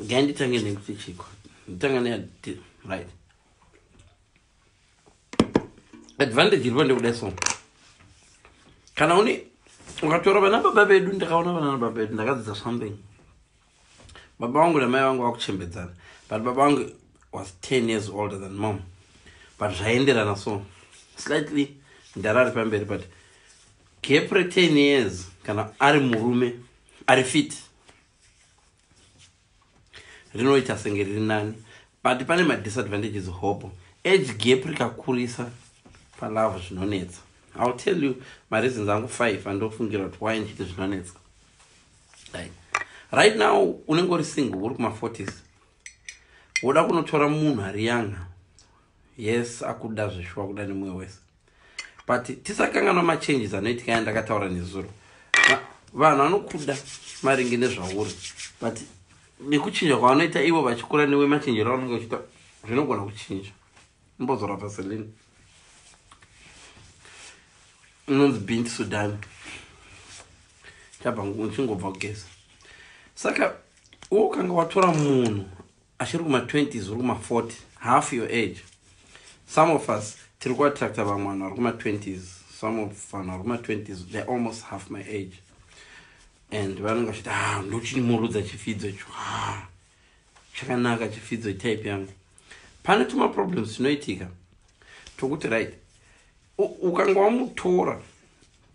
Nganditange nekuti chiko nditanga ne right advantage iripo ndekuda so kana une ukatora vana baba vedu, ndakaona vana baba vedu, ndakadzidza something. Baba vangu namai vangu vakuchembedzana, but baba vangu was 10 years older than mom, but zvaenderana so slightly ndarari pamberi, but gap re10 years kana ari murume ari fit rinoita senge riri nani, but pane madisadvantages hopo. Age gap rikakurisa palove zvinonetsa. I'll tell you mareasons angu 5 andofungira kuti why ndichiti zvinonetsa. Right now unenge uri single, uri kuma40s, woda kunotora munhu ari younger. Yes, akuda zveshuwa, kuda nemwoyo wese, but tisakanganwa machanges anoitika yandakataura nezuro. Vanhu vanokuda maringe nezvauri, but nekuchinja kwavanoita ivo vachikura newe, machinjiro avanenge vachiita zvinogona kuchinja. Imbozora Vaseline inonzi Bint Sudan, chabva uchingobva kugeza. Saka iwe ukanga watora munhu achiri kuma20s, uri kuma40, half your age. Some of us tiri kuattracta vamwe vanhu vari kuma20s. Some of vanhu vari kuma20s, they're almost half my age, and vanenge vachiti, "Ah, ndochimurudza chifidzo icho. Ah, chakanaka chifidzo, type yangu." Pane tumaproblems tinoitika tokuti, right, ukanga wamutora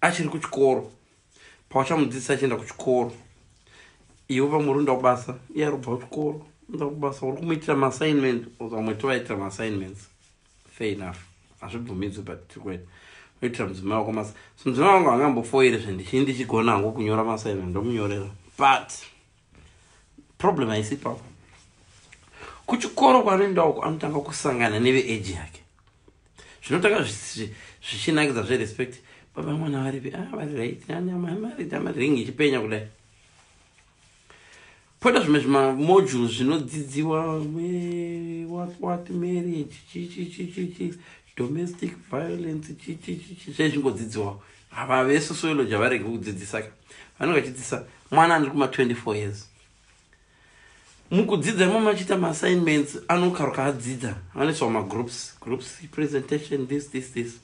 achiri kuchikoro, pauchamudzidzisa achienda kuchikoro, iwe pamwe uri unda kubasa, iye ari kubva kuchikoro unda kubasa, uri kumuitira maassignment. Vamwe tovaitira maassignments, fair enough, hazvibvumidzwi, but tiri kuita oitira mudzimai wako masa. So mudzimai wangu angambofoiri zvendichii, ndichigona hangu kunyora maassignment, ndomunyorera, but problem haisi ipapo. Kuchikoro kwanoenda uko anotanga kusangana neveage yake, zvinotanga zvichinakidza zverespect. "Baba mwana varipi?" "Ah, vari right." Maringi ichipenya kudai. Poita zvimwe zvimamodules zvinodzidziwa, what marriage, chichichichichi, domestic violence, chichichichi, zvezvingodzidziwa. Hava vesociology havaregi kudzidzisa ka. Vanenge vachidzidzisa mwana andiri kuma24 years. Mukudzidza imomo achiita maassignments, anokaruka adzidza, vanoiswa magroups, groups presentation, this, this, this.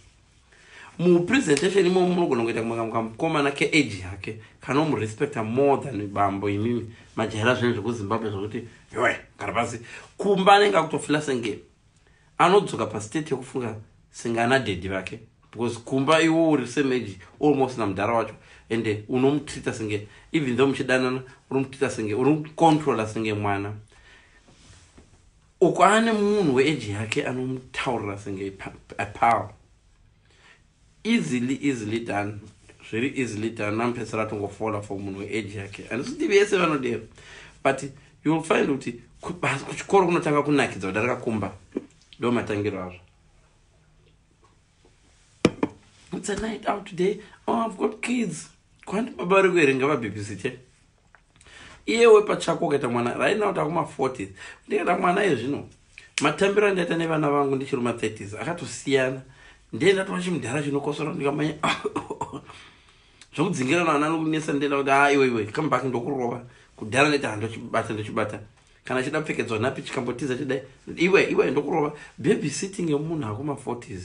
Mupresentation imomo munogona kuita kamukomana keage yake kanomurespecta more than bambo imimi majaira zvinhu zvekuZimbabwe zvokuti iwe gara pasi. Kumba anenge akutofila senge anodzoka pastate yekufunga senge ana daddy vake, because kumba iwo uri same age almost namudhara wacho, ende unomutreata senge, even though muchidanana, uri mutreata senge uri mucontrola senge mwana. Uko ane munhu weage yake anomutaurira senge apower. Easily, easily done, zviri easily done. Amupedzisira atongofola for munhu weage yake. Handisiti vese vanodero, but you will find kuti kuchikoro kunotanga kunakidza kudarika kumba. Ndo matangiro azvo. "It's a night out today." "Oh, I've got kids." Kwandi baba vari kuerenga vabhibhisite. Iyewe pachako ukaita mwana right now, takuma40s, ndikaita mwana yezvino, matambiro andaita nevana vangu ndichiri ma30s akatosiyana. Ndiye ndatova chimudhara chinokosora, ndikamanya zvokudzingira vana nokunetsa. Ndenda kuti, "A, iwe, iwe, come back, ndokurova." Kudhara ndaiti handochibata, ndochibata kana chida kupfekedzwa napi, chikambotiza chidai, "Iwe, iwe, ndokurova." Baby sitting yemunhu akuma40s,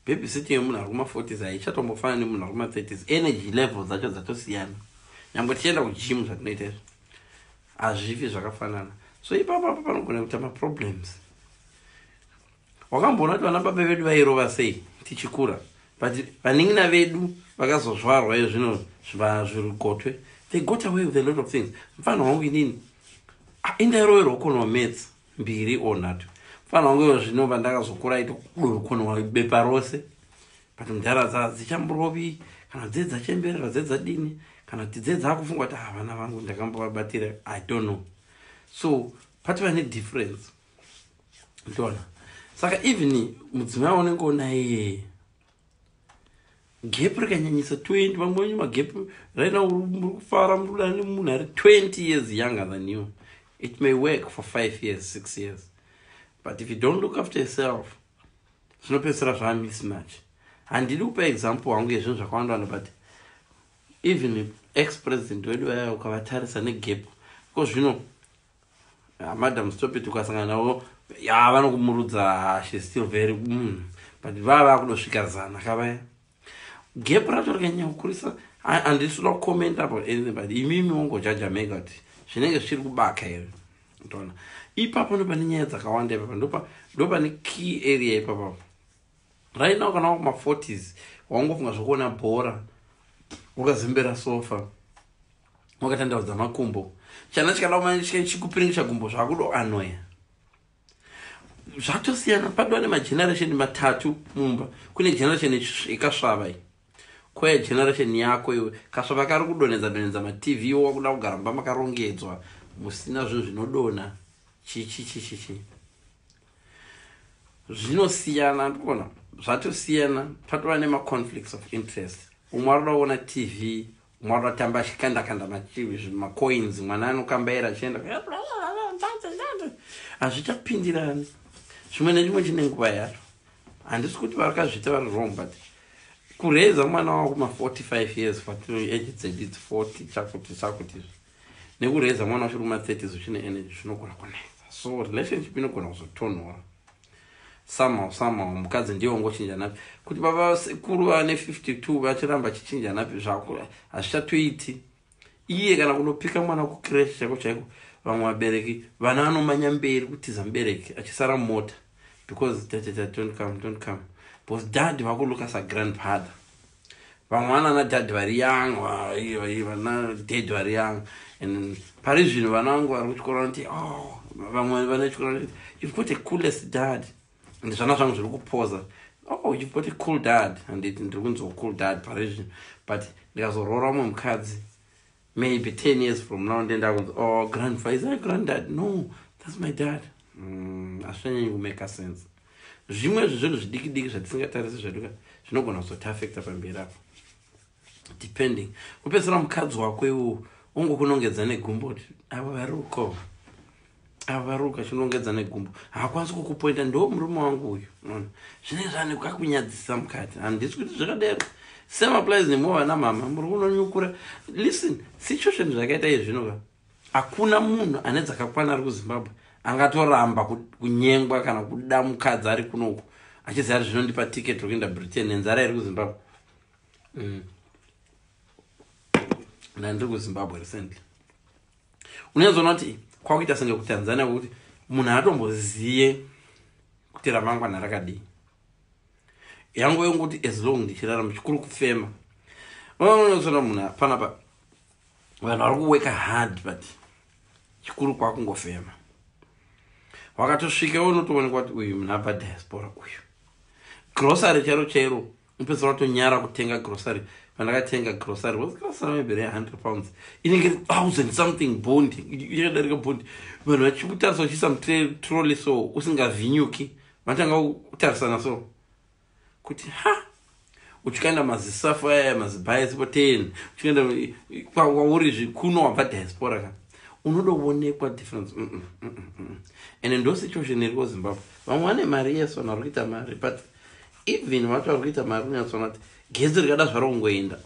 baby sitting yemunhu ari kuma40s haichatombofanana nemunhu ari kuma30s. Energy level dzacho dzatosiyana. Nyangwe tichienda kugym, zvatinoita izvo hazvifi zvakafanana. So ipapo apa panogona kuita maproblems. Wakamboona kuti vana baba vedu vairova sei tichikura, but vanin'ina vedu vakazozvarwa izvino zvirigotwe, they got away with a lot of things. Mufana wangu inini indairoverwa kukonwa maths mbiri or nhatu. Mufana wangu iwo zvino vandakazokura aiti kukonwa bepa rose, but mudhara dzichamburovi kana dze dzachemberera, dze dzadini, kana kuti dze dzakufunga kuti, "Ah, vana vangu ndakambovabatira." I don't know. So pativa nedifference, ndona. Saka even mudzimai unenge unaiyeye, gap rikanyanyisa 20, vamwe venyu magap right now muri kufara, muri kuda nemunhu ari 20 years younger than you, it may work for 5 years, 6 years, but if you don't look after yourself, zvinopedzisira zvamismatch. Handidi kupa example wangu yezvinhu zvakawanda wanda, but even ex president wedu vaya, ukavatarisa negap Iko zvino, ah, Madam Stop It, ukasangana navo ya, vanokumurudza. She still very but vava vakudosvika zana kavaya. Gap racho rikanyanya kukurisa. Handisi kuda kucomment about anything, but imimi wongojaja mega kuti zvinenge zvichiri kubaka here. Toona ipapo ndo pane nyaya dzakawanda ipapa, ndo pane key area ipapapo. Right now, kana wakuma40s, waungofunga zvokuona bhora wakazembera sofa, wakatandaudza makumbo. Chana chikada chikupiringisha gumbo, zvakudo anoya. Zvatosiyana. Padova nemageneration matatu mumba. Kune generation yekasvava iyi, kwaya generation yako iwe. Kasvava kari kudonhedza donhedza maTV, wakuda kugara mumba makarongedzwa, musina zvinhu zvinodonha, chichichichichi. Zvinosiyana, ndikuona zvatosiyana. Patova nemaconflicts of interest. Umwe ari kuda kuona TV, umwe ari kutamba achikanda kanda macoins, mwana anokambaira achienda. Hazvichapindirani. Zvimwe nechimwe chine nguva yacho. Handisi kuti vakazviita vari wrong, but kureza mwana wako kuma45 years, age dzedu idzi, 40 chakuti chakuti, nekureza mwana uchiri kuma30s uchine energy, zvinogona kunetsa. So relationship inogona kuzotonhora somehow somehow. Mukadzi ndiye wongochinja napi kuti baba sekuru vane 52 vachiramba chichinja napi zvako, hazvichatoiti. Iye kana kunopika mwana kucreche chaiko chaiko, vamwe vabereki vana vanomanya mberi kutiza mubereki achisara mumota because tatata, "Don't come, don't come," because dad vakulooka sagrandfather. Vamwe vana nadad vari young, vana dad vari young. And pari zvino vana vangu vari kuchikoro vanoti, "Oh," vamwe vane chikoro vanoti, "You've got a coolest dad." And zvana zvangu zviri kupoza, "Oh, you've got a cool dad." Handiti ndiri kunzwa cool dad pari zvino, but ndikazoroora mumwe mukadzi maybe 10 years from now, ndenda kunzi, "Oh, grandfather, is that granddad?" "No, that's my dad." Hazvichanyanyi kumake sense. Zvimwe zvezvinhu zvidiki diki zvatisingatarisi zveduka zvinogona kuzotiafecta pamberi apo, depending. Kupedzisira mukadzi wako iwo ungokunongedza negumbo kuti ava vari uko, ava vari uko, achinongedza negumbo, haakwanisi kukupointa, "Ndo murume wangu uyu." Zvinenge zvane kakunyadzisa mukati. Handisi kuti zvakadero. Same applies nemwe vana mama muri kunonyukura. Listen, situation zvakaita izvino ka, hakuna munhu ane dzakakwana ari kuZimbabwe angatoramba kunyengwa kana kuda mukadzi ari kunoku achiziva kuti zvinondipa ticket rekuenda Britain nenzara iri kuZimbabwe. Ndandiri kuZimbabwe recently, unyanzoona kuti kwakuita senge kuTanzania, kwekuti munhu atomboziye kuti ramangwana rakadii. Yangu yonguti as long ndichirarama, chikuru kufema. Unozoona munhu panapa, vanhu vari kuworka hard, but chikuru kwakungofema. Wakatosvika unotoonekwa kuti uyu munhu abva diaspora uyu. Grocery chairo chairo, upedzisira watonyara kutenga grocery. Pandakatenga grocery, was grocery maybe re100 pounds, inenge thousand something bond, yakadarika bond. Vanhu vachikutarisa uchiisa mutrolley so usingavhinyuki, vanotanga kutarisana so kuti ha, uchikaenda mazisafu aya, mazibhaya sipo 10, uchikaenda kwauri kuno wabva diaspora ka, unodoonekwa difference. And ndo situation iri kuZimbabwe. Vamwe vane mari yeso, vanhu vari kuita mari, but even vacho vari kuita mari, unyatsoona kuti getsi rikada zvaro kungoenda,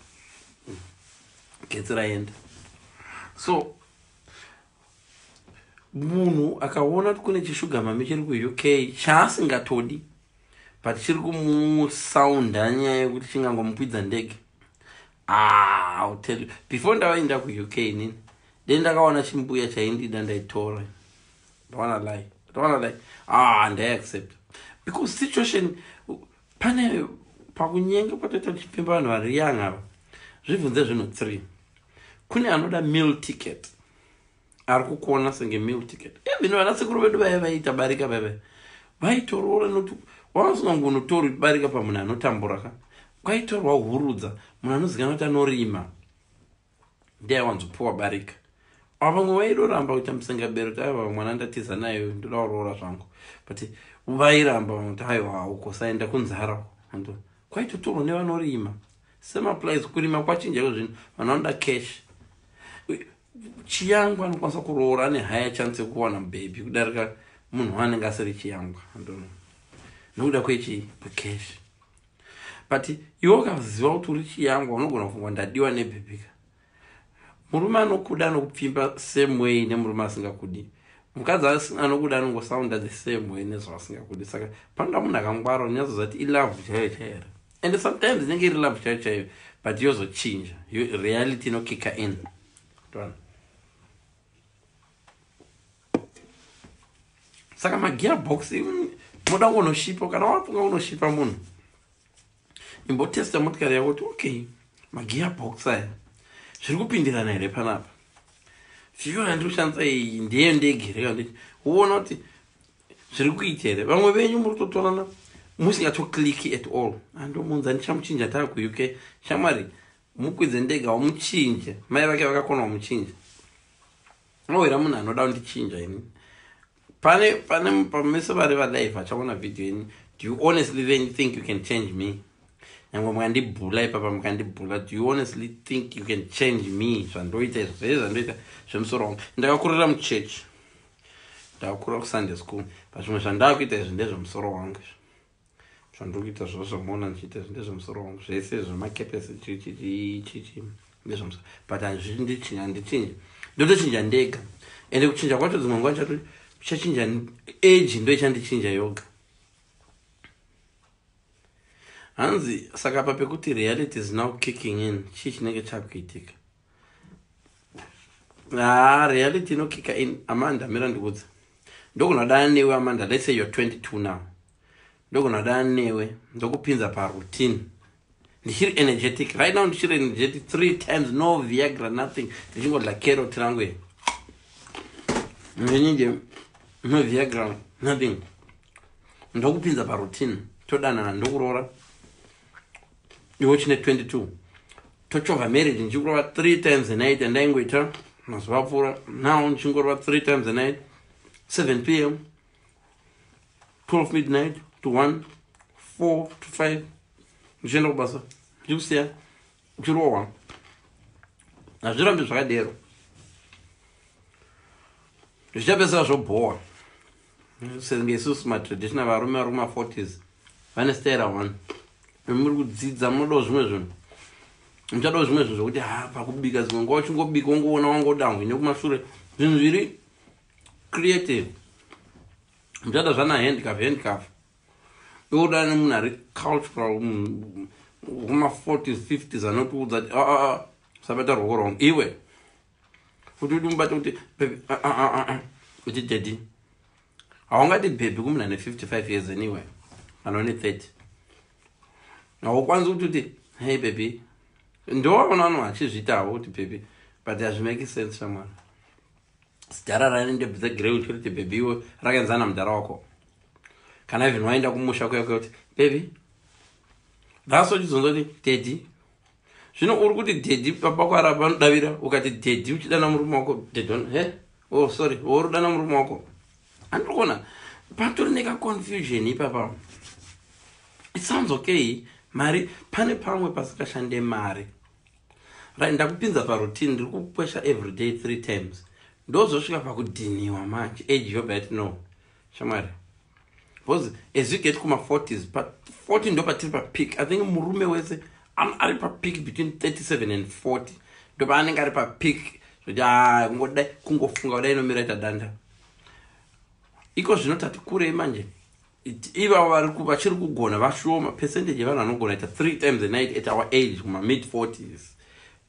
getsi raenda. So munhu akaona kuti kune chisugar mummy chiri kuUK chaasingatodi, but chiri kumusaunda nyaya yekuti chingangomukwidza ndege, ah, I'll tell you, before ndavaenda kuUK nini, then ndakaona chimbuya chaindida, ndaitora. Don't lie, don't lie. Ah, ndaiaccept because situation pane pakunyenga kwatoita tichipfimba vanhu vari young ava. Zvibvunze zvinhu three. Kune anoda meal ticket, ari kukuona senge meal ticket. Even vana sekuru vedu vaya vaiita barika, vaya vaitoroora nokuti wavasingangonotori barika pamunhu anotambura ka. Kwaitorwa hurudza, munhu anozikanwa kuti anorima ndiye aiwanzopiwa barika. Ava vamwe vaidoramba kuita musengabero kuti, "Aiwa, mwana ndatiza nayo, ndoda kuroora zvangu," but vairamba kuti, "Aiwa, uko saenda kunzara." Ando kwaitotorwa nevanorima. Same applies. Kurima kwachinja iko zvino, vanhu vanoda cash. Chiyangwa anokwanisa kuroora ane higher chance yekuwana mubhebhi kudarika munhu waanenge asiri chiyangwa, andono nokuda kwechi kwecash. But iwe ukaziva kuti uri chiyangwa, unogona kufungwa, "Ndadiwa nebhebhika." Murume anokuda anokupfimba same way nemurume asingakudi. Mukadzi anokuda anongosounda the same way nezvaasingakudi. Saka panoda munhu akangwara unyatsoziva kuti ilove chaiyo chaiyo here. And sometimes inenge iri love chaiyo chaiyo, but yozochinja, reality inokicka in. Tona. Saka magearbox moda kunoshipa, kana wafunga kunoshipa munhu, imbotesta motikari yako kuti okay, magearbox aya zviri kupindirana here panapa? Fuel yandiri kushandisa iyi ndiyo ndege here? Kana uona kuti zviri kuita here? Vamwe venyu muri kutotorana musingatoclicki at all. Andomunza ndichamuchinja taa kuUK. Shamwari, mukwidze ndege, wamuchinje. Mai vake vakakona wamuchinja. Owera munhu anoda kundichinja ini. Pane pamese vari valive achaona video ini, do you honestly then think you can change me? Nyange mukandibhula ipapa, mukandibhula, do you honestly think you can change me? Zvandoita izvo zvese zvandoita zvemusoro wangu. Ndakakurira muchechi, ndakakurira kuSunday school, but zvimwe zvandakuita izvi ndezvemusoro wangu. Izvi zvandiri kuita zvo zvamuona ndichiita izvi ndezvemusoro wangu zvese. Zvemakepesi chichichichichi ndezvemusoro, but handichinja, handichinji, ndotochinja ndega. Ende kuchinja kwacho dzimwe nguva chachinja age, ndo ichandichinja yoga. Hanzi saka pa pekuti reality is now kicking in, chii chinenge chakuitika? Ha, reality inokicka in, Amanda, mira ndikudza. Ndogona kudana newe, Amanda. Let's say you're 22 now. Ndogona kudana newe, ndokupinza paroutine. Ndichiri energetic right now, ndichiri energetic. Three times, no Viagra, nothing. Ndichingodla carrot rangu iri ndinije, no Viagra, nothing. Ndokupinza paroutine, todanana, ndokuroora iwe uchine 22, tochovha marriage. Ndichikurova three times a night andaingoita mazuva apfuura. Now ndichingorova three times a night, 7 p.m., 12 midnight to 1, 4 to 5. Ndichienda kubasa, ndichikusiya uchirohwa. Hazvirambi zvakadero, zvichapesera zvobhowa. Senge isusu matraditional varume vari kuma-40s vane style one. Muri kudzidza, munodawo zvimwe zvinhu, muchadawo zvimwe zvinhu zvokuti ha, pakubika dzimwe nguva uchingobika ungoona wangodahwi nekumashure, zvinhu zviri creative. Muchada zvana handcuff, handcuff. Iwoda nemunhu ari cultural kuma-40s, 50s anotiudza kuti aa, sabata ruoko rwangu iwe, kuti kuti mubate kuti baby, kuti daddy. Haungati baby kumunhu ane 55 years anyway, kana une 30 haukwanisi kuti kuti hey baby. Ndovaona vanhu vachizviitawo kuti baby, but hazvimake sense, shamwari. Zidhara rane ndebvu dzegrey uchiriti baby, iwe rakaenzana mudhara wako. Kana even waenda kumusha kuya kuya kuti baby, that's uchizonza kuti daddy. Zvino uri kuti daddy, baba kwara vanodavira ukati daddy uchidana murume wako. Daddy, he, oh sorry, uri kudana murume wako. Andiri kuona patori nekaconfusion ipapa. It sounds okay, mari pane pamwe pasingashande mari, right? Ndakupinza paroutine, ndiri kukwesha every day three times. Ndozosvika pakudhiniwa manje, age yobva yati no, shamwari, because as you get kuma-40s, pa 40 ndo patiri papeak. I think murume wese ari papeak between 37 and 40, ndo paanenge ari papeak, zvokuti a kungodai kungofunga kudai inomira ita danda. Iko zvino tati kurei manje, ivavo vachiri kugona vashoma. Percentage yevanhu vanogona ita three times a night at our age, kuma-mid 40s,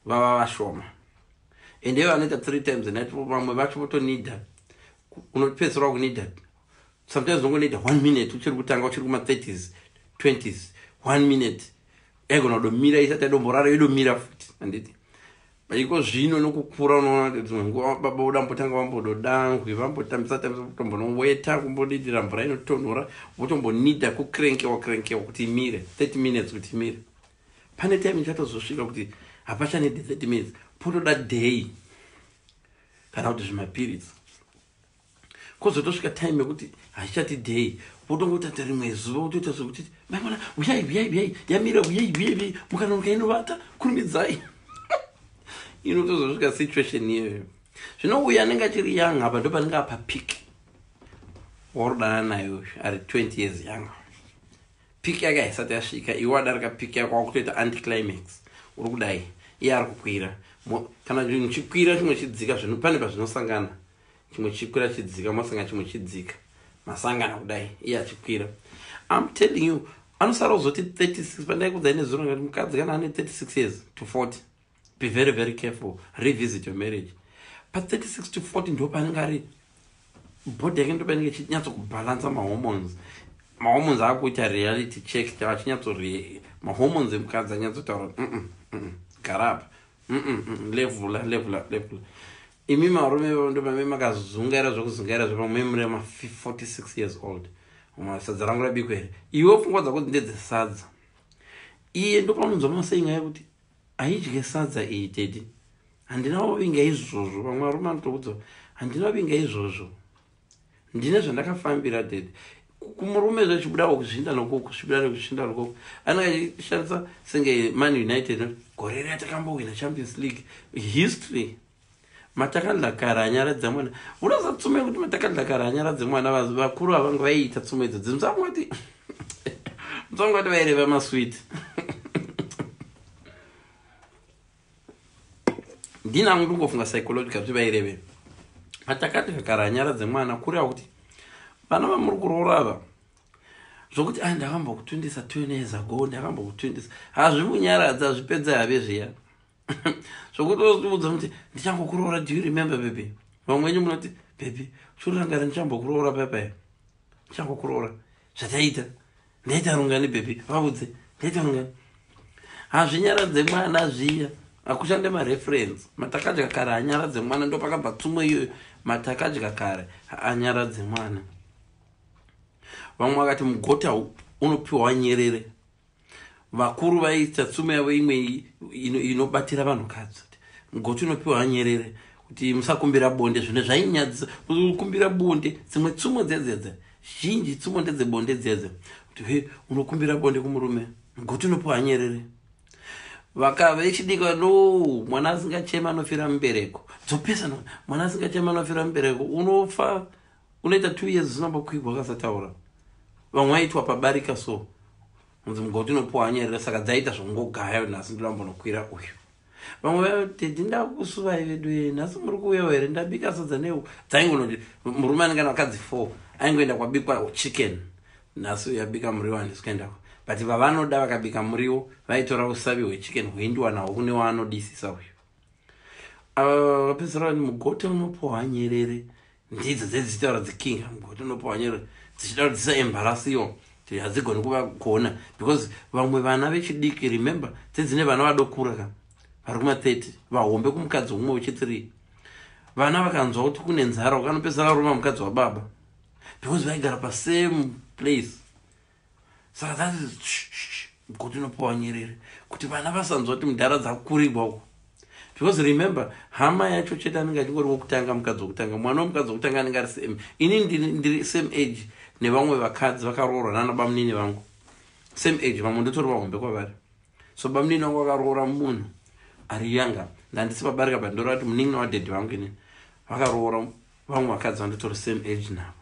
vava vashoma. And ivo vanoita three times a night, vamwe vacho votonida, unopedzisira wakunida. Sometimes unongonida one minute uchiri kutanga, uchiri kuma-30s, 20s, one minute yaigona kudomira isati yadomborara, yodomira futi, handiti? Iko zvino nokukura unoona kuti dzimwe nguva baba voda mbotanga vambododangwi, vambotambisa tambisa, kutombonoweta, kumbodidira mvura inotonhora, votombonida kukrenkewa krenkewa kuti imire 30 minutes, kuti imire. Pane time ichatozosvika kuti hapachanidi 30 minutes, potoda day kana kuti zvimapiritsi. Kwozotosvika time yekuti haichati day, wotongotata rimwe zuva wotoita zvekuti maimwana, uyai, uyai, uyai, yamira, uyai, uyai, uyai, mukanonoka inovata, kurumidzai. Inotozosvika situation iyoyo. Zvino uyu anenge achiri young apa, ndo panenge apa peak. Warodana naye uyu ari 20 years young, peak yake haisati yasvika. Iwe wadarika peak yako, wakutoita anticlimax, uri kudai, iye ari kukwira. Kana chinhu chikwira, chimwe chidzika, zvinhu pane pazvinosangana. Chimwe chikwira, chidzika, masangana, chimwe chidzika, masangana kudai, iye achikwira. I'm telling you, anosara kuzoti 36. Pandaikudzai nezuro ngati mukadzi kana ane 36 years to 40, be very, very careful, revisit your marriage. Pa36 to 40 ndo paanenge ari, body yake ndo painenge ichinyatsokubhalansa mahormones. Mahormones akuita reality check, achinyatso, mahormones emukadzi anyatsotaura, gara apa, levhula, levhula, levhula." Imi marume ndopame makazungaira zvokuzungaira zvepamwe muri ma46 years old. Sadza rangu rabikwa here? Iwe pfungwa dzako ndedzesadza. Iye ndopanonzwa maseinga yekuti haidye sadza iyi. Tedi, handina kuvinga izvozvo. Vamwe varume anotokudzwa, "Handina kuvinga izvozvo, ndine zvandakafambira, daddy." Kumurume zvachibuda kuzvinda nokoko, kusvibira nekuzvinda nokoko, anenge achishandisa senge Man United gore riya takambowina Champions League. History. Matakadla kare anyaradza mwana. Unoza tsumo yekuti matakadla kare anyaradze mwana. Vakuru avanga vaiita tsumo idzo. Mutsangati vaireva maswiti. Ndinangu ndingofunga psychological kuti vaireve matakadya kare anyaradze mwana, kureva kuti vana vamuri kuroora ava, zvokuti a ndakambokutundisa 2 years ago, ndakambokutundisa, hazvimunyaradza, hazvipedza have zviya zvokuti oudza kuti ndichangokuroora. "Do you remember, baby?" Vamwe wenyu munoti, "Baby, churangari ndichambokuroora paipai, ndichangokuroora, zvataita, ndaita rungani? Baby, vaudze, ndaita rungani?" Hazvinyaradze mwana zviya, hakushande mareference. Matakadya kare anyaradze mwana, ndo pakabva tsumo iyoyo. Matakadya kare anyaradze mwana. Vamwe vakati mugota unopiwa nyerere. Vakuru vaiita tsumo yavo imwe inobatira vanhukadzi, mugoti unopiwa nyerere, kuti musakumbira bonde. Zvino zvainyadzisa kukumbira bonde. Dzimwe tsumo dzedzedze zhinji, tsumo ndedzebonde dzedze, kuti he, unokumbira bonde kumurume, mugoti unopiwa nyerere. Vechidiki, no, mwana asingachema anofira mubereko. Dzopesana, mwana asingachema anofira mubereko. Unofa, unoita 2 years usinambokwigwa akasataura. Vamwe vaitwa pabarika, so unzi mugoti unopiwa nyerere. Saka dzaita zvongogaya, nhasi ndinambonokwira uyu. Vamwe vatedi, "Ndakusuvai vedu, nhasi muri kuuyawo here? Ndabika sadza neu." Dzaingonoti murume anenge ana vakadzi four, aingoenda kwabikwa chicken. Nhasi yabika muriwo, handisi kuendako. But vavanoda vakabika muriwo, vaitora usavi hwechicken hwoendiwa nahwo kune waanodisisa uyu. Ava vapedzisira vati mugoti unopiwa nyerere. Ndidzo dzedzichitaura dzikinga, mugoti unopiwa nyerere, dzichida kuti dzisaembarasiwa, hadzigoni kuvagona, because vamwe vana vechidiki, remember, dzedzine vana vadokura ka, vari kuma30, vahombe kumukadzi umwe wechi3. Vana vakanzwa kuti kune nzara, vakanopedzisira varuma mukadzi wababa, because vaigara pasame place. Saka that is mugoti unopiwa nyerere, kuti vana vasanzwa kuti mudhara dzakurigwa uko, because remember, hama yacho chete anenge achingori wokutanga, mukadzi wokutanga, mwana womukadzi wokutanga anenge ari same. Ini ndiri same age nevamwe vakadzi vakaroorwa nana bamunini vangu, same age. Vamwe ndotori vahombe kwavari. So bamunini vangu vakaroora munhu ari younger. Ndandisi pabarika, but ndoreva kuti munin'ina wadaddy vangu inini vakaroora vamwe vakadzi vandotori same age navo.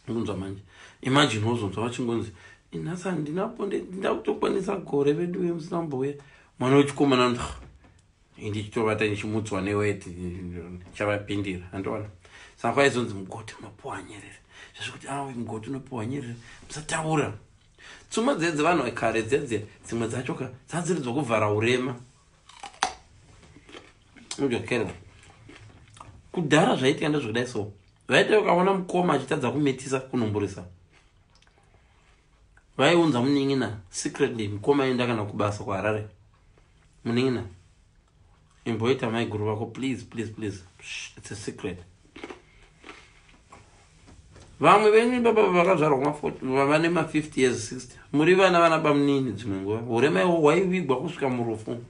Unzwa manje, imagine wozonzwa vachingonzi, "Nhasi handinapo, ndakutokwanisa gore vedu vemusina mbouya." Mwana wechikomana ndichitovata ndichimutswa neweti chavapindira, andiona. Saka kwaizonzi mugoti unopiwa nyerere, zvazvikuti awe mugoti unopiwa nyerere, musataura. Tsumo dzedze vanhu vekare dzedze, dzimwe dzacho ka dzadziri dzokuvhara urema. Ujokera kudhara zvaitika ndezvekudai. So vaita ukaona mukoma achitadza kumitisa, kunhumburisa, vaiunza munin'ina secretly. Mukoma aenda kana kubasa kuHarare, "Munin'ina, imboita maiguru vako, please, please, please. It's a secret." Vamwe venyu baba vakazvarwa vane ma50 years, 60, muri vana vana bamunini. Dzimwe nguva urema ihwo hwaivigwa kusvika murufu.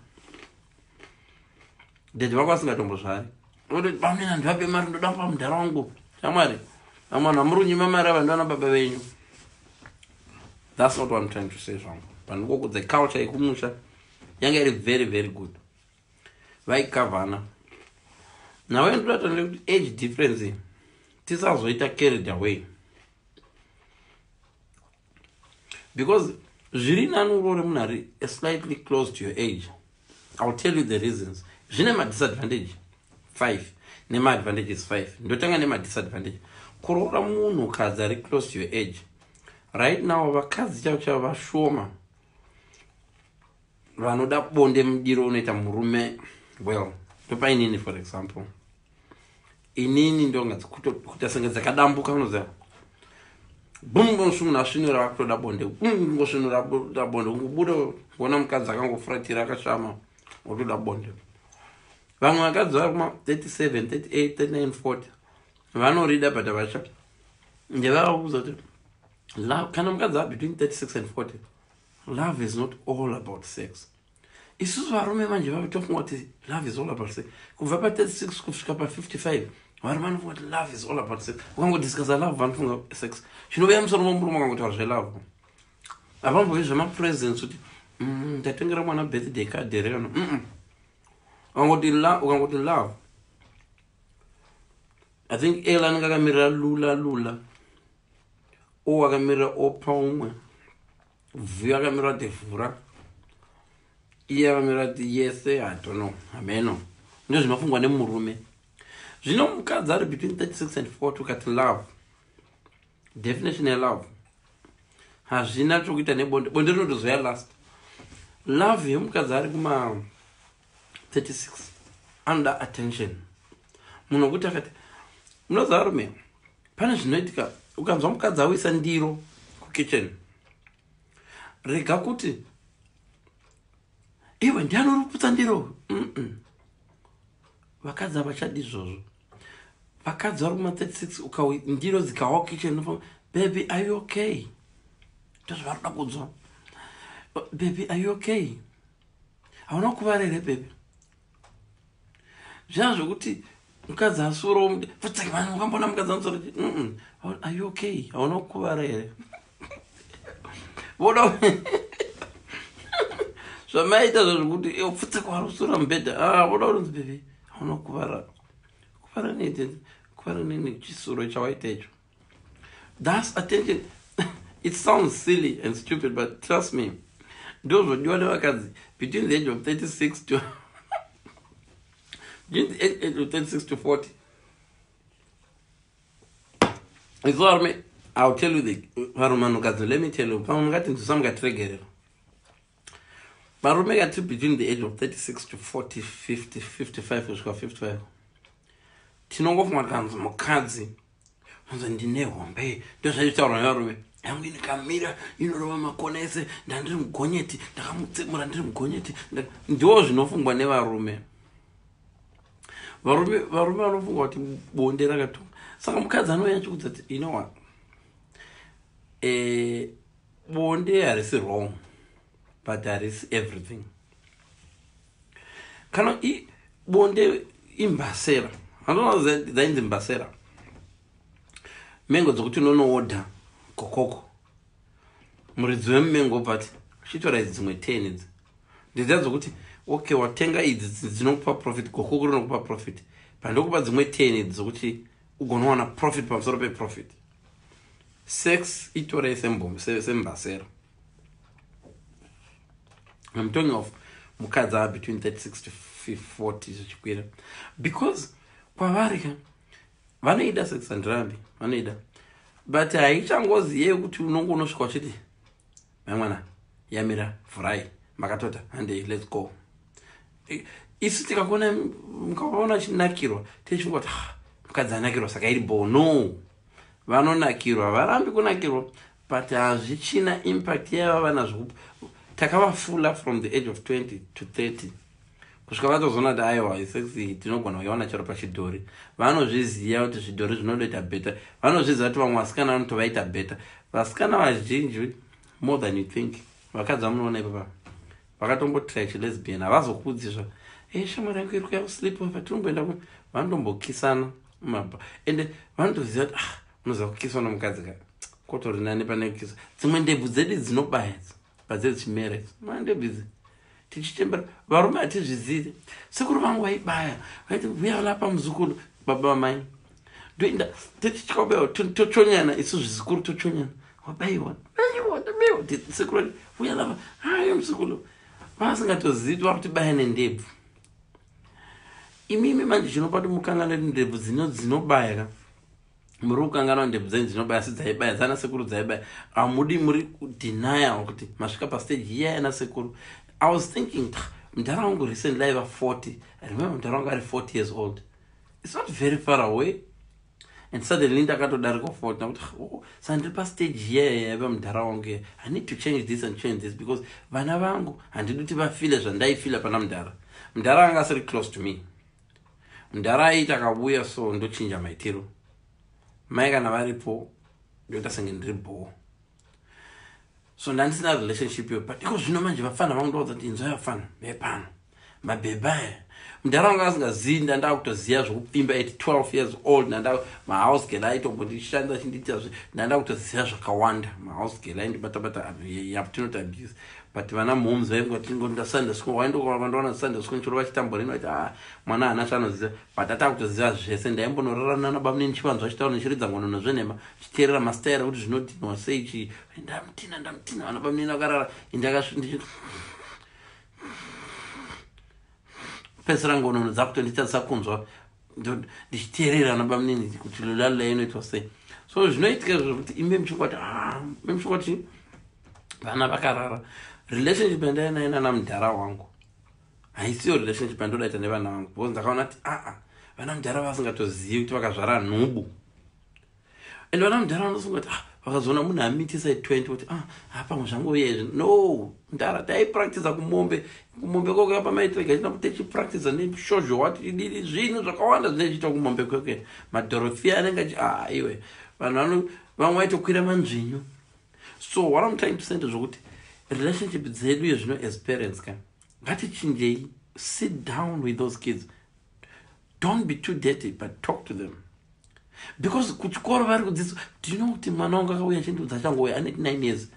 Daddy vako vasingatombozvari, "Bamunini, handivape mari, ndoda kupa mudhara wangu." Shamwari, vamwe vanhu vamuri kunyima mari ava ndivana baba venyu. That's not what I'm trying to say zvangu. Pandikoko, the culture yekumusha yanga iri very, very good, vaikavhana nawe. Ndoda kuti age difference tisazoita carried away, because zviri nani urore munhu ari slightly close to your age. I will tell you the reasons. Zvine madisadvantage 5 nemaadvantages 5. Ndotanga nemadisadvantage. Kuroora munhukadzi ari close to your age, right now vakadzi chavo chavo vashoma vanoda bonde mudiro unoita murume. Well, ndopa inini for example. Inini ndonga kuita senge dzakadambuka, unoziva, bum, munhu asvinura, vakutoda bonde, ngosvinura da bonde, ungobuda kuona mukadzi akangofuratira, akashama, wotoda bonde. Vamwe vakadzi vari kuma 37, 38, 39, 40 vanorida, but havacha ndevavakuudza kuti kana mukadzi a between 36 and 40, love is not all about sex. Isusu varume manje vave tofunga kuti love is all about sex. Kubva pa36 kusvika pa55, varume vanofunga kuti love is all about sex. Ukangodiscussa love, vanofunga sex. Chinovuya musoro momurume ukangotaura zvelove, havambovi zvemapresents kuti ndatengera mwana birthday card here kana ukangoti love, I think L anenge akamirira lula lula, O akamirira opa umwe, V akamirira kuti vhura, iye akamirira kuti yese. I don't know, hameno. Ndo zvinofungwa nemurume. Zvino mukadzi ari between 36 and 40, ukati love, definition yelove hazvina chokuita nebonde. Bonde rinotozoya last. Love yemukadzi ari kuma 36 anoda attention. Munhu wekuti akati, munoziva varume, pane zvinoitika. Ukanzwa mukadzi awisa ndiro kukitchen, rega kuti, "Iwe, ndiani uri kuputsa ndiro?" Vakadzi havachadi izvozvo. Vakadzi vari kuma36, ndiro dzikawa kitchen, "Baby, are you okay?" Ndozvavari kuda kunzwa. "Baby, are you okay? Hauna kuvara here, baby?" Zviya zvokuti mukadzi asuro futsaki, ukambona mukadzi anosura, "Are you okay? Hauna kukuvara here?" Voda zvamaita zvazvokuti pfutseki wari kusura mubhedha. Ah, voda kutonzi, "Baby, hauna kukuvara?" Kuvara nei? Kuvara nini? Chisuro chawaita icho. That's attention. It sounds silly and stupid, but trust me, ndo zvodiwa nevakadzi between the age of 36 to between the age of 36 to 40. Iso varume, I'll tell you, the varume, vanhukadzi, let me tell you, pamwe mungati nzwisa, mungatiregerera. Varume kati between the age of 36 to 40, 50, 55, kusvika 55, tinongofunga kuti kanzi mukadzi anzi, "Ndine hombe." Ndozvaitaurwa nevarume. "Yangu inikamira, inorova makona ese. Ndandiri mugonyeti, ndakamutsemura ndiri mugonyeti." Ndo zvinofungwa nevarume. Varume vanofunga kuti bonde rakatonga. Saka mukadzi anouya achikudza kuti, "You know what, bonde harisi wrong, but harisi everything." Kana bonde imbasera, handona dzainzi mbasera, mengo dzokuti unonoodha kokoko, muridzi wemumengo, but uchitora idzi dzimwe 10 idzi, ndedziya dzokuti, okay, watenga idzi dzinokupa profit, gokoko rinokupa profit, pandokupa dzimwe 10 idzi dzokuti ugonowana profit pamusoro peprofit. Sex itorei sembasera. I'm talking of mukadzi ava between 36 to 40 zvichikwira, because kwavari ka vanoida sex, handirambi, vanoida, but haichangoziye kuti unonge unosvika uchiti, "Mai mwana, yamira, vhurai, makatota, handei, let's go." Isu tikakuona, mukaona achinakirwa, tichifunga kuti, "Ah, mukadzi anakirwa, saka iri bo." No, vanonakirwa, varambi kunakirwa, but hazvichina impact yaiva vanazvo. Takavafula from the age of 20 to 30 kusvika vatozoona kuti, aiwa, sex tinogona kuiwana chero pachidhori. Vanozviziva kuti zvidhori zvinodoita better. Vanozviziva kuti vamwe vasikana vanotovaita better. Vasikana vazhinji, more than you think, vakadzi vamunoona ipapa vakatombotry chilesbian, havazokudzizva e shamwari yangu iri kuya kusleepover, tinomboenda. Vanotombokisana mumabha, ende vanotoziva kuti, ah, unoziva kukiswa nomukadzi ka kotori nani pane kukiswa dzimwe ndebvu dzedu dzinobaya padzedzimere mandebvu idzi. Tichichembera, varume hatizvizivi. Sekuru vangu vaibaya, vaiti, "Vuya lapa muzukuru." Baba vamai ndoenda tichikaubayiwa, tochonyana isu zvizukuru, tochonyana, "Wabaiwa, baiwa, baiwa." Sekuru, "Vuya lapa." Hayo muzukuru, vasingatozivi kuti vari kutibaya nendebvu. Imimi manje chinopa kuti mukangane ndebvu dzino dzinobaya ka, muri kukanganwa ndebvu dzenyu dzinobaya, asi dzaibaya dzana sekuru dzaibaya. Hamudi, muri kudenial kuti masvika pastage iya yana sekuru. I was thinking, mudhara wangu recently aiva 40. I remember mudhara wangu ari 40 years old. It's not very far away, and suddenly ndakatodarika 40. Nakuti, oh, saka ndiri pastage iyaya yaiva mudhara wangu. I need to change this and change this, because vana vangu handidi kuti vafile zvandaifila pana mudhara. Mudhara anga asiri close to me. Mudhara aiti akavuya so, ndochinja maitiro. Mai kana varipo, ndoita senge ndiri bhoo. So ndandisina relationship iyo. But iko zvino manje vafana vangu ndoudza kuti, inzwa vafana vepano, mabhebha aya, mudhara wanga asingazivi. Ndandaa kutoziva zvokupfimba at 12 years old. Nanda mahouse girl aitombondishandisa chindiita, ndanda kutoziva zvakawanda. Mahouse girl aindibatabata, yatinoti abuse, but vana moms vaingotingonda Sunday school, waindovandoona Sunday school chiro vachitamborino, vati, ah, mwana haana chaanoziva. But ataa kutoziva zvese. Ndaimbonorara nana bamunini, chivanzwa chitaura, nichiridza ngonono zvenhema, chiteerera mastaira kuti zvinodhinwa sei. Chi ndamutina, ndamutina, vana bamunini vakarara, indakasvi pedzisira ngonono dzakutonditadzisa kunzwa, ndichiteerera ana bamunini kuti lulalula inoitwa sei. So zvinoitika zvekuti ime muchingoti, ah, ime muchingoti vana vakarara. Relationship yandainayo nana mudhara wangu haisiyo relationship yandodaita nevana vangu, because ndakaona kuti aa, vana mudhara vasingatozivi kuti vakazvara nhubu. And vana mudhara vanosunga kuti, ah, vakazoona munhu amitisa 20, kuti, ah, hapamwe zvangouya izvi. No, mudhara, taipractisa kumombe, kumombe kwako pamaitirega china kuti tichipractisa neshozho wati ididi, zvinhu zvakawanda zvinochiitwa kumombe kwekwe. Madhorofiya anenge achi, ah, iwe, vanhu vano vamwe vaitokwira manzvinyu. So what I'm trying to say ndezvokuti relationship dzedu yezvino as parents ka, ngatichinjei. Sit down with those kids. Don't be too dirty, but talk to them, because kuchikoro vari kudzidziswa. Do you know kuti mwana wangu akauya achindiudza, achangouya ane 9 years,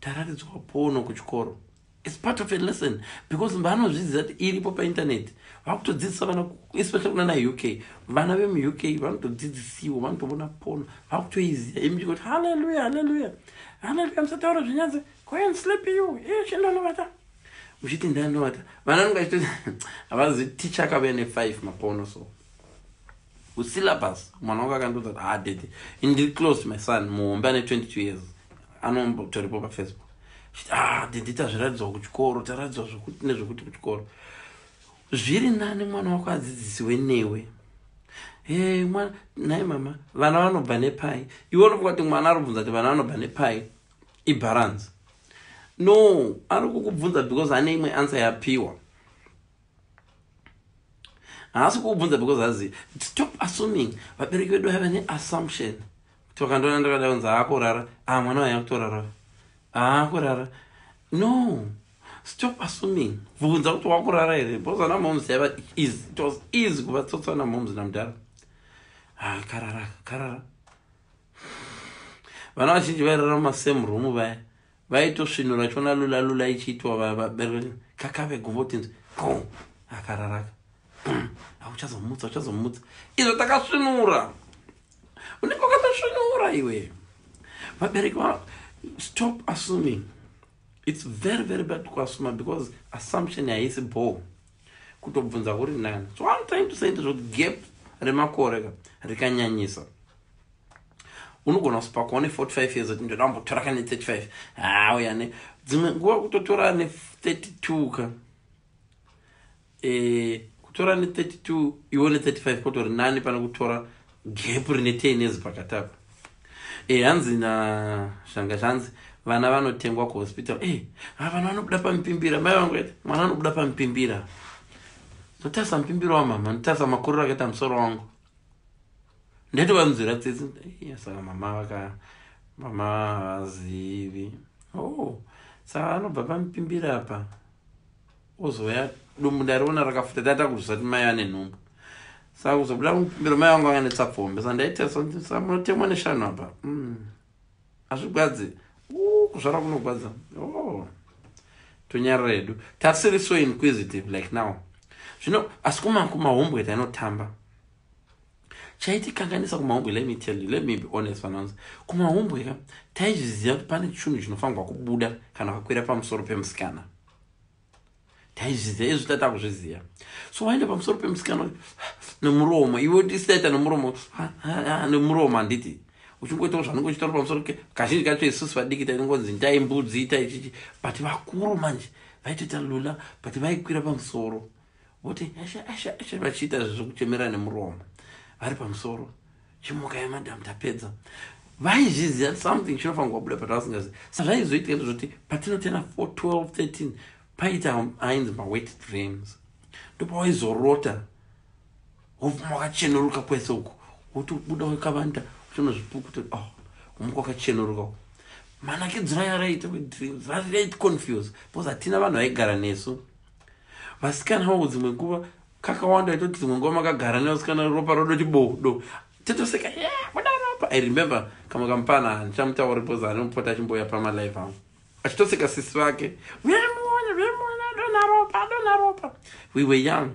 taratidzwa porn kuchikoro? It's part of a lesson, because vanozviziva kuti iripo painternet. Vakutodzidzisa vana, especially kuna naUK. Vana vemuUK vanotodzidzisiwa, vanotoona porn, vakutoiziva. Imi chikoti, "Halleluya, halleluya, halleluya, musataura zvinyanze, go and sleep you, iye chindonovata." Uchiti ndanovata, vana vanonge vachitoti havazivi ticha akauya ne5 maporn. So kusyllabus, mwana wangu akandiudza kuti, ah, daddy, indiri close to my son muhombe ane 22 years, anombotoripo paFacebook, chiti, ah, daddy, tazviratidzwa kuchikoro, taratidzwa zvokuti nezvokuti kuchikoro. Zviri nani mwana wako adzidzisiwe newe. E mwana, nhai mama, vana vanobva nepai? Iwe unofunga kuti mwana ari kubvunza kuti vana vanobva nepai ibalance. No, ari kukubvunza because ane imwe answer yapiwa. Haasi kukubvunza because azivi. Stop assuming. Vabereki vedu vaiva neassumption kuti vakandiona ndakada kunzi aakurara, ah, mwana waya kutorara, aakurara. No, stop assuming. Bvunza kuti wakurara here, because ana moms yaiva easy. It was easy kuvatsotsa ana moms namudhara. Ah, karara, karara. Vana vazhinji vairara mumasame room vaya, vaitosvinura chiona lula lula ichiitwa. Vabereki kakave gumbotinzi go akararaka, auchazomutsa, uchazomutsa izvo takasvinura, unenge wakatosvinura iwe. Vabereki, stop assuming. It's very, very bad kuassuma, because assumption haisi ball, kutobvunza kuri nani. So I'm trying to say ndezvokuti gap remakore ka rikanyanyisa, unogona kusipakwa une 45 years kuti ndoda kumbotora kane 35. Hauya ne dzimwe nguva kutotora ne32 ka, kutora ne32 iwe ne35 kotori nani pane kutora gap rine 10 years pakati apa. Hanzi nashanga, zvanzi vana vanotengwa kuhospital. Vana vanobuda pamupimbira. Mai vangu ati mwana anobuda pamupimbira. Ndotarisa mupimbiro wamama, ndotarisa makuriro akaita musoro wangu, ndetovanzwira tsitsi. Saka mama vaka mama havazivi. Oh, saka anobva pamupimbira apa, ozoya dumbu ndariona rakafuta, tata kuzvisati mai vane nhumbu. Saka kuzobuda mupimbiro, mai vangu vanga netsapfombe. Saka ndaita munotemwa neshanu apa. Hazvigwadzi, kuzvara kunogwadza. Oh, tonyarara hedu, tasiri so inquisitive like now zvino. Asi kumahumbwe tainotamba, chaitikanganisa kumahumbwe, let me tell you, let me be honest, vananzi, kumahumbwe ka taizviziva kuti pane chinhu chinofanirwa kubuda kana kakwira pamusoro pemusikana. Taizviziva izvi, tatakuzviziva. So waenda pamusoro pemusikana nemuromo, iwe tisaita nemuromo, nemuromo handiti uchingoitawo zvanenge uchitaura pamusoro. Kazhinji kacho isusu vadiki tainongonzi ndai mbudzi, itai chichi, but vakuru manje vaitoita lula, but vaikwira pamusoro voti asha asha asha, vachiita zvezvokuchemera nemuromo vari pamusoro. "Chimuka yemadhamu, tapedza." Vaizviziva something chinofanirwa kubuda, but vasingazivi. Sa zvaizoitika ndezvoti patinotena 4, 12, 13 paita ainzi mawet dreams. Ndopawaizorota wobvuma wakachenuruka kwese uko, wotobuda wakavanda, uchinozvipukuta. Oh, umuka wakachenuruka. Manakidziro aya raita wedreams vaiti confuse because hatina vanhu vaigara nesu. Vasikana vavo dzimwe nguva kakawanda itoti dzimwe nguva makagara nevasikana, ropa rodoti bodo, totoseka, buda ropa. I remember kamwe kamupana, handichamutauri because anomupota achimboya pamalive angu achitoseka sisi vake, "Vemuone, vemuone, adona ropa, adona ropa." We were young,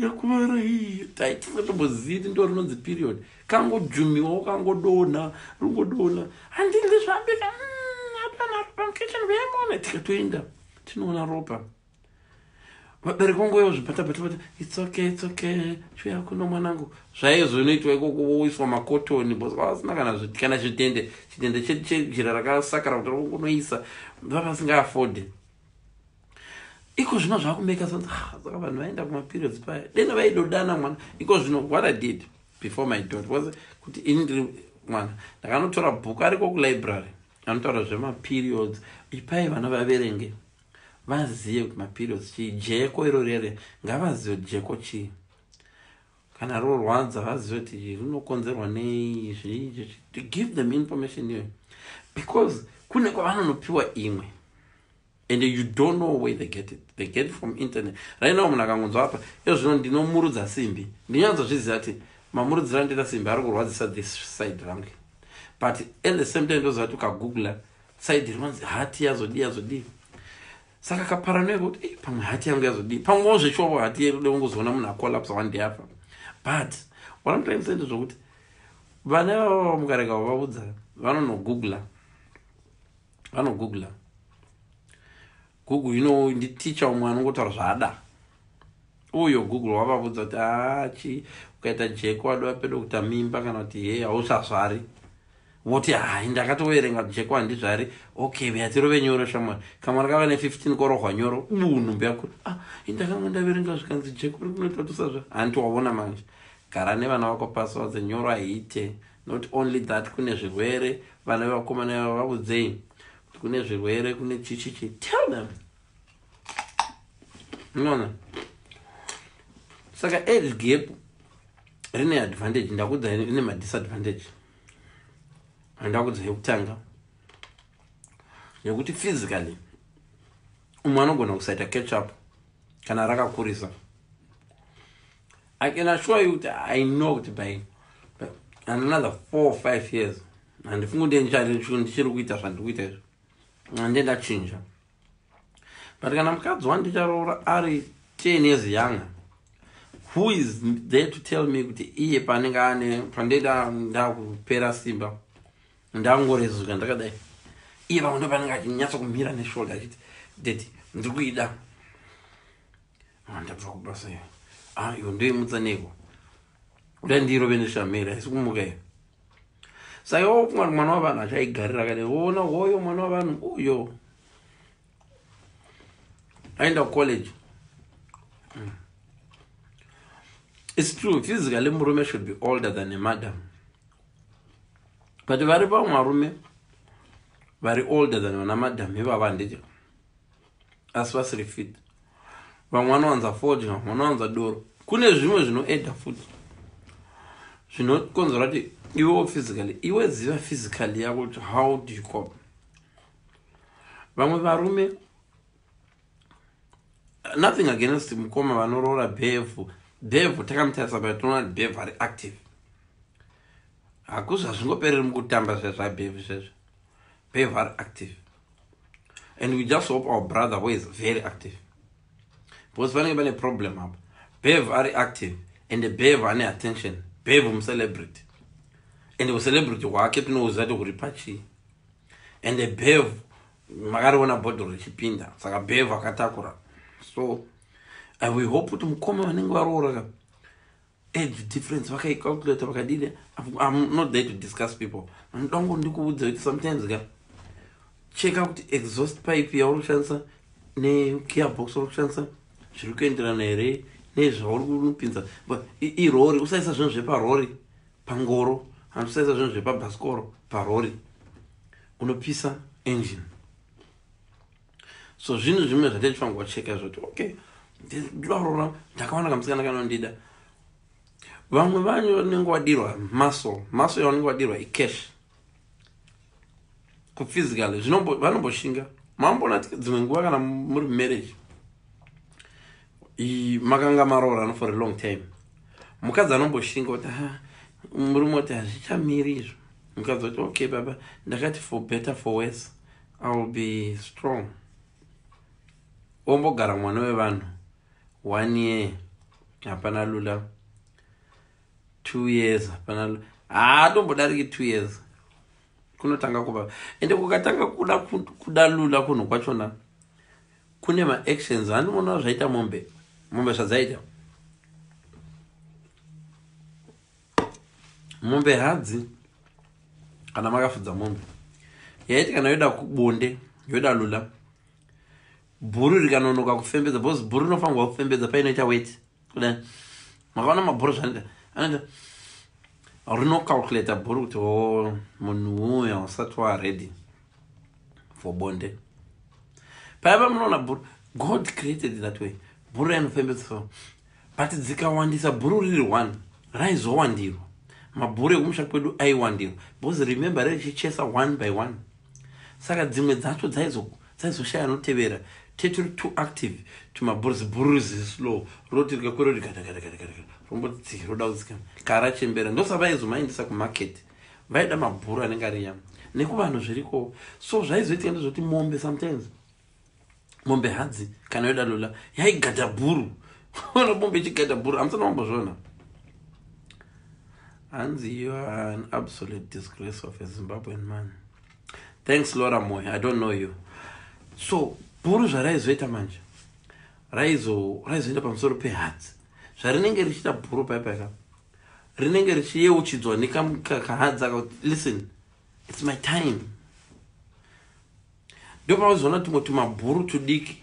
akuvara. Taitisingatombozii ndo rinonzi period. Kangojumiwa, kangodonha, ringodonha, handindi zvambika, adona ropa mukitchen, vemuone. Tikatoenda tinoona ropa, vabereki vangu zvibata-bata, "It's okay, it's okay, chiuya kuno mwanangu." Zvaizonoitwa ikoko, woiswa makotoni because vasina kana chitende, chitende chejira rakasakara kuti rongonoisa, vavasingaafodhi. Iko zvino zvakumeka sense. Ah, saka vanhu vaenda kumaperiods paya dena vaidodana mwana. Iko zvino what I did before my daughter was kuti ini ndiri mwana, ndakanotora bhuku ariko kulibrary anotaura zvemaperiods. Ipai vana vaverenge, vazive kuti maperiods chii, jeko iro rere, ngavazive kuti jeko chii, kana rorwadza vazive kuti rinokonzerwa nei, zvii, to give them information iyoyo, because kune kwavanonopiwa imwe and you don't know where they get it. They get it from internet right now. Munhu akangonzwa apa iyo zvino, "Ndinomurudza simbi," ndinyanzozviziva kuti mamurudziro andoita simbi ari kurwadzisa this side rangu, but at the same time ndoziva kuti ukagoogla side rinonzi heart yazodii, yazodii. Saka kaparanoia kuti pamwe heart yangu yazodii, pamwewo zvechovo heart yerude, ungozoona munhu acollapse one day apa. But what I'm trying to say ndezvokuti vana ivava mukarega vavaudza, vanonogoogla, vanogoogla Google. Nditicha umwe anongotaura zvaada uyo Google wavavudza kuti achi ukaita jeko wadova pedo kuita mimba, kana kuti he hausazvari, voti, "Hai, ndakatoverenga jeko handizvari." Okay, yatirove nyoro shamwari, kamwana kava ne15 korohwa nyoro bunhumbu yakura. "Ah, indakanga ndaverenga zvikanzi jeko rikunoita tusazva." Hanti waona manje, gara nevana vako pasi, vadze nyoro haiite. Not only that, kune zvirwere. Vana vevakomana vavudzei kuti kune zvirwere, kune chichichi, tell them. Unoona, saka age gap rine advantage, ndakudza, rine madisadvantage. Handakudza yekutanga yekuti physically umwe anogona kusaita catch up kana rakakurisa. I can assure you kuti I know kuti by another 4 or 5 years handifungi kuti ndichiri kuita zvandiri kuita izvo, hande ndachinja. But kana mukadzi wandicharoora ari 10 years younger, who is there to tell me kuti iye panenge ane pandenda ndakupera simba, ndangorezuka ndakadai, iye pamwe ndo panenge achinyatsa kumira neshoulder achiti, "Daddy, ndiri kuida." Ah, ndabva kubasa iyo. Ah, iwe ndoimutsa neko kuda ndirove neshamera isi kumuka iyo. Saka iwo mwana wavanhu achaigarira akadai, woona hoyo mwana wavanhu uyo aenda kucollege. It's true, physically murume should be older than a madam, but vari vamwe varume vari older than vana madam ivava, handiti, asi vasiri fit. Vamwe vanowanza fodya, vamwe vanowanza doro. Kune zvimwe zvinoedha futi zvinokonzera kuti iwewo physically, iwe ziva physically yako kuti how do you cope. Vamwe varume, nothing against mukoma vanoroora bhevhu, bhevhu takamutarisa pa tinoona kuti bhevhu ari active. Hakuzi hazvingopereri mukutamba zvezvabhevhu zvezvo. Bhevhu ari active and we just hope our brother who is very active, because panenge pane problem apa. Bev ari active and Bev ane attention. Bev mucelebrity and ucelebrity hwake tinouziva kuti huri pachii. And Bev Makariona bhodhoro richipinda, saka Bev akatakura. So we hope kuti mukoma vanenge varoora ka, age difference vakaicalculata, vakadini. I'm not there to discuss people. Ndango ndikuudza kuti sometimes ka, cheka kuti exhaust pipe yauri kushandisa negearbox uri kushandisa zviri kuenderana here nezvauri kupinza. Irori, usaisa zvinhu zveparori pangoro, handi usaisa zvinhu zvepabhasikoro parori, unopisa engine. So zvinhu zvimwe zvatetifanirwa kucheka zvoti, okay, ndidarora, ndakawana kamusikana kanondida. Vamwe vanyu vanenge wadirwa muscle, muscle yavanenge wadirwa icash. Kuphysically vanomboshinga. Mambona dzimwe nguva kana muri mumarriage, makanga maroorana for a long time, mukadzi anomboshinga kuti, ha, murume kuti hazvichamiri izvo. Mukadzi kuti, "Okay baba, ndakati for better, for worse, I will be strong." Ombogara mwana wevanhu one year, hapana lula, 2 years, hapana, haatombodariki 2 years, kunotanga kuva. Ende kukatanga kuda kuda lula, kunhu kwachona kune maactions. Handimoona zvaita mombe, mombe zvadzaita. Mombe hadzi, kana makafudza mombe, yaiti kana yoda kubonde, yoda lula, bhuru rikanonoka kufembedza, because bhuru rinofanirwa kufembedza painoita weti kudai. Makaona mabhuru zvanoita? Anoita, rinocalculata bhuru kuti, o oh, munhu uyo usati waready for bonde. Paya pamunoona bhuru, God created that way, bhuru rainofembedza so. But dzikawandisa, bhuru riri one raizowandirwa. Mabhuru ekumusha kwedu aiwandirwa because remember, richichesa one by one, saka dzimwe dzacho dzaizoshaya anotevera. Teturi too active tumabhuru, zibhuru rizislow, roti rikakwira rikatakatakataka, romboti roda kudzika karachembera. Ndosavaizomaendesa kumarket, vaida mabhuru anenge ari nyama nekuvanhu zviriko. So zvaizoitika ndezvekuti mombe, sometimes mombe hadzi kana yoda lula, yaigada bhuru. Ona mombe ichigada bhuru, hamusana wambozviona? Hanzi, "You are an absolute disgrace of a Zimbabwean man." Thanks, Laura Moy, I don't know you. So bhuru zvaraizoita manje, raizoenda pamusoro pehadzi. Zvarinenge richiita bhuru paipaika, rinenge richiyeuchidzwa nekahadzi akakuti, "Listen, it's my time." Ndopauzoona tumwe tumabhuru tudiki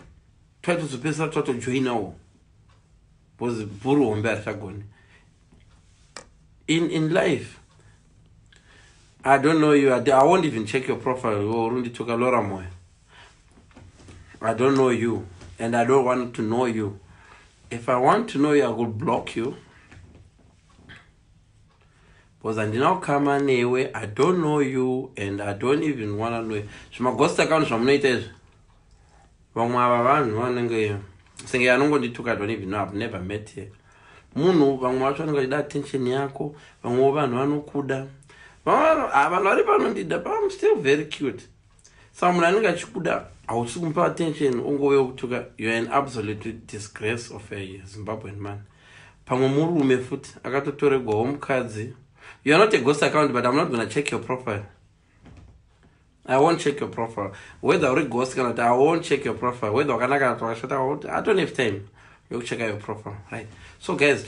twaitozopedzisira twatojoinawo, because bhuru hombe harichagoni in life. I don't know you. I won't even check your profile. Urundituka, Laura Moyo, I don't know you and I don't want to know you. If I want to know you, I will block you, because handina kukama newe. I don't know you and I don't even wanna know you. Zvimaghost account zvamunoita izvi, vamwe ava vanhu vanenge senge anongondituka, I don't even know, I've never met here munhu. Vamwe vacho vanenge vachida attention yako, vamwewo vanhu vanokuda. Vanhu vari panondida, but I'm still very cute. Saka munhu anenge achikuda, hausi kumupa attention, ungove kutuka. You are an absolute disgrace of a Zimbabwean man. Pamwe murume futi akatotoregwawo mukadzi. You are not a ghost account, but I'm not gonna check your profile. I won't check your profile whether uri ghost kana kuti. I won't check your profile whether wakanaka kana kuti wakashata. I don't have time yokucheka your profile, right? So guys.